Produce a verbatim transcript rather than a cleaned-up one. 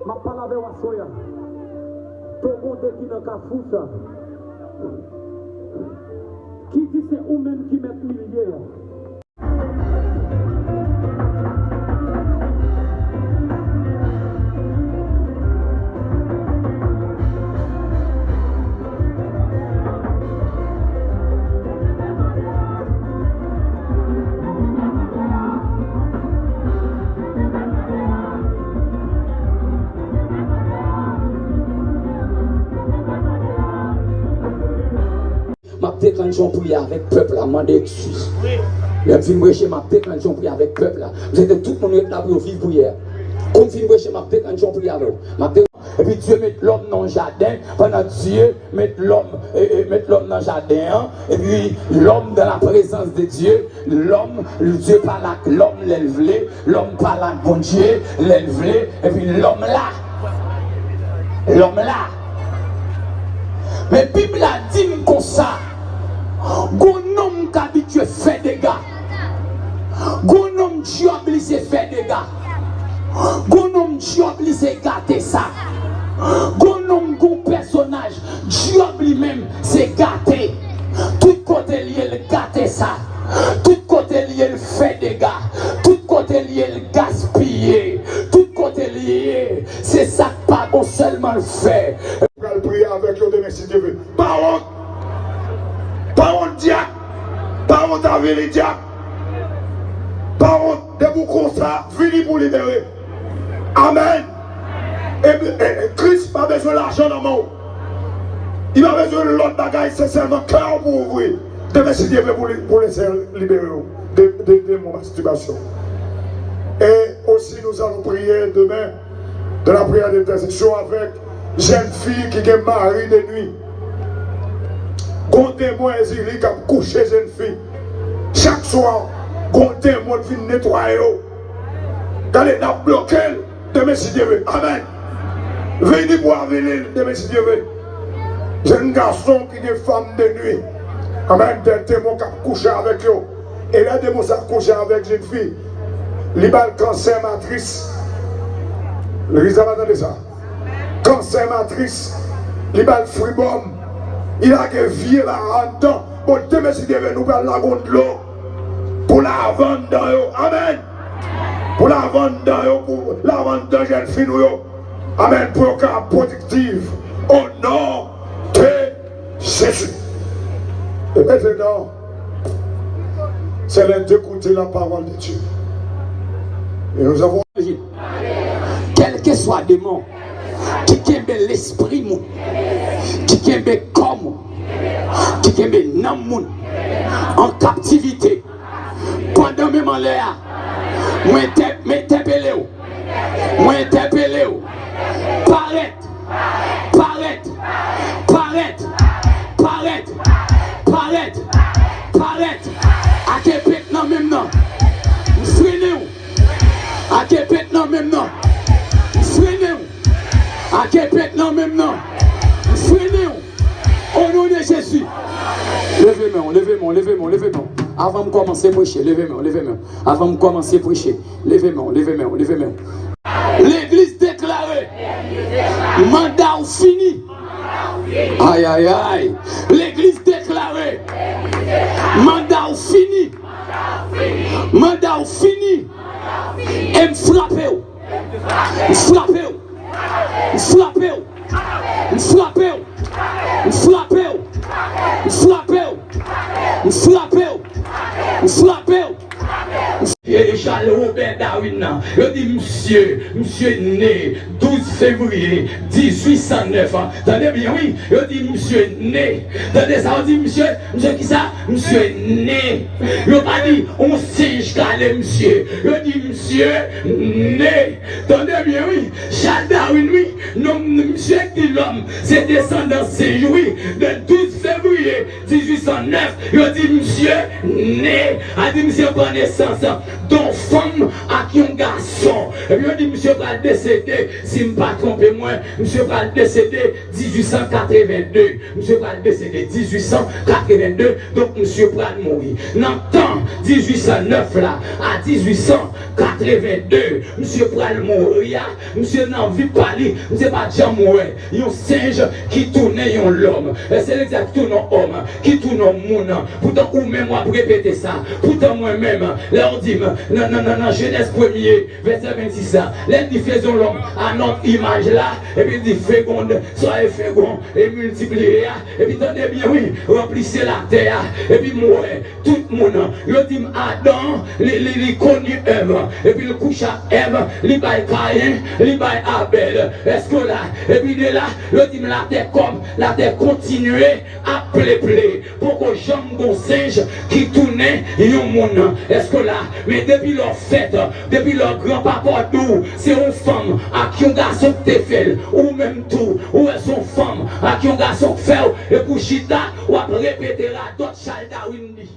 M ap pale avè w aswè a. Tongonde ki nan kafou sa, ki di se ou menm ki mèt milye a. M ap deklanche yon priyè avèk pèp la, m mande eskiz. Lè m fin preche, m ap deklanche yon priyè avèk pèp la. M swete tout moun ret la pou yo viv priyè a. Kou m fin preche, m ap deklanche yon priyè avè w. M ap de- Epi Dye met lòm nan yon jaden, pandan Dye met lòm, e, e, met lòm nan jaden an, epi lòm dans la présence de Dieu, lòm, Dye pale ak lòm lè l vle, lòm pale ak Bondye lè l vle, epi lòm la. Lòm la. Men Bib la di m konsa, gon nonm k abitye fè dega. Gon nonm djòb li se fè dega. Gon nonm djòb li se gate sa. Gon nonm, gon pèsonaj djòb li menm se gate. Tout kote l ye l gate sa. Tout kote l ye l fè dega. Tout kote l ye l gaspiye. Tout kote l ye se sa k pa bon sèlman l fè. Pral priye avèk yo demen si Dye vle. Pa wont. Pa wont dyak. Pa wont avili dyak. Pa wont depi w konsa, vini pou libere. Amèn. E, e, e, Kris pa bezwen lajan nan men w. Li pa bezwen lòt bagay, se sèlman kè w pou ouvri. Demen si Dye vle pou li, pou Lesenyè libere w de, de, de demon mastibasyon. E osi, nous allons prier demain de la prière d'intercession avec jèn fi ki gen mari de nwi. Gon demon Èzili k ap kouche jèn fi. Chak swa, gon demon vin netwaye yo. Gade, n ap bloke l demen si Dye vle. Amèn. Vini pou avili l demen si Dye vle. Jèn gason ki gen fanm de nwi. Amèn. Dè demon k ap kouche avèk yo. E lè demon sa kouche avèk jèn fi, li ba l kansè matris. Legliz la pa tande sa. Kansè matris, li ba l fribòm. Li lage vye la anndan. Bon, demen si Dye vle, nou pral lage yon dlo pou lave anndan yo. Amèn. Pou lave anndan yo, pou lave anndan jèn fi nou yo. Amèn. Pou yo ka pwodiktiv. O non de Jezi. Et maintenant, c'est l'heure d'écouter la parole de Dieu. Et nous avons Kèlkeswa demon ki kenbe lespri moun, ki kenbe kò moun, ki kenbe nanm moun an kaptivite, pandan menm anlè a, mwen entè-, mwen entèpele w. Mwen entèpele w. Parèt! Parèt! Parèt! Parèt! Parèt! Parèt! Ak epe k nan men m nan. M frennen w. Ak epe k nan men m nan. M frennen w. Ak epe k nan men m nan. M frennen w. O non de Jezi. Leve men w, leve men w, leve men w, leve men w. Avan m kòmanse preche, leve men w, leve men w. Avan m kòmanse preche, leve men w, leve men w, leve men w. Legliz deklare, manda w fini. Ay, ay, ay. Legliz deklare, manda w fini. Manda w fini. E m frape w. M frape w. M frape w. M frape w. M frape w. M frape w. M frape w! M frape w! E Charles Robert Darwin nan, yo di misye, misye ne douz fevriye dizuit san nèf an. Tande byen wi, yo di misye ne. Tande sa yo di misye, misye kisa? Misye ne. Yo pa di yon senj kale misye. Yo di misye ne. Tande byen wi, Charles Darwin wi, non misye ki lòm, se desandan senj wi. De douz fevriye dizuit san nèf, yo di misye ne, a di misye pran nesans de yon fanm ak yon gason. Epi yo di misye pral desede, si m pa twonpe mwen, misye pral desede dizuit san katreven de. Misye pral desede dizuit san katreven de, donk misye pral mouri. Nan tan dizuit san nèf la a dizuit san katreven de, misye pral mouri a, misye nan vi pa li, misye pa t janm wè yon senj ki tounen yon lòm. E se egzak ki tounen yon òm, ki tounen yon moun. Poutan ou menm w ap repete sa. Poutan mwen menm, lè w di m, nan, nan, nan, nan Jenèz premye, vèsè vennsis la, lè l di faisons l'homme à notre image la, epi l di féconde, soyez féconds, e miltipliye a, epi tande byen wi, ranplise latè a, epi m wè tout moun, yo di m Adan, li, li, li koni Èv, epi l kouche ak Èv, li bay Kayen, li bay Abèl. Èske w la? Epi de la, yo di m latè kòm, latè kontinye ap pleple. Poko janm gon senj ki tounen yon moun. Èske w la? Men depi lè w fèt, depi lè granpapa w di w se yon fanm ak yon gason ki te fè l, ou menm tou, ou wè se yon fanm ak yon gason k fè w, epi w chita, w ap repete radòt Charles Darwin li.